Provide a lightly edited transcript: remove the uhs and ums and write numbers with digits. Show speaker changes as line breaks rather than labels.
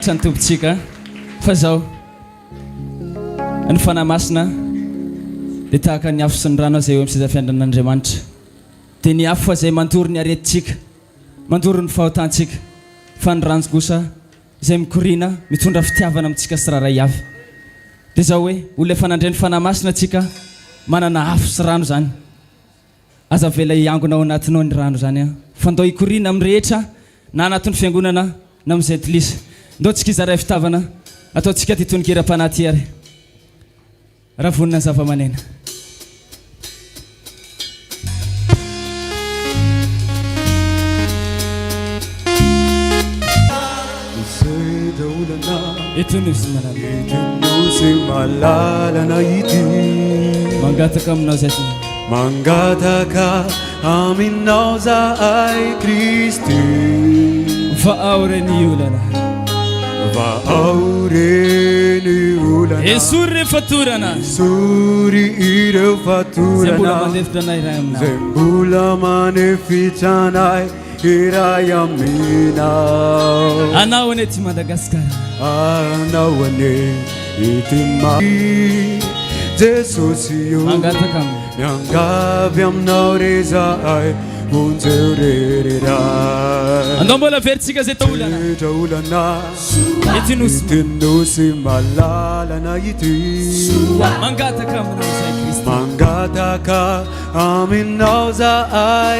Ny Tompontsika fa zao ny Fanahy Masina dia tahaka ny afo sy ny rano izay eo amin'ny seza fiandrianan'Andriamanitra. Dia ny afo izay mandoro ny aretintsika, mandoro ny fahotantsika, fa ny rano kosa izay mikoriana mitondra fitiavana amintsika tsirairay avy. Dia zao hoe olona efa nandre ny Fanahy Masina tsika, manana afo sy rano izany. Aza avela hiangona ao anatinao ny rano izany an! Fa ndao hikoriana amin'ny rehetra na anatin'ny fiangonana na amin'ny jentilisa. Ndao tsika hizaray fitavana, ataontsika ity tonon-kiram-panahy ity ary raha vonona ny zava-maneno.
Misedra olana.
Eto Nosy Malala.
Eto Nosy Malalana ity.
Mangataka aminao zay Tompo.
Mangataka aminao zahay Kristy.
Vahao re ny olana.
Vahao re ny olana.
Esory re fatorana.
Esory ireo fatorana.
Zay mbola mandefitra anay Ray aminao.
Zay mbola manefitra anay. Iray aminao.
Anao anie ity Madagasikara.
Anao anie ity ma. Jesosy o.
Mangataka aminao.
Miangavy aminao re zahay. Vonjeo re ry Ray.
Andao mbola averintsika izay taolana.
Sedra olana.
Ity nosy.
Ity nosy malalana ity.
Mangataka aminao zahay Kristy.
Mangataka aminao zahay.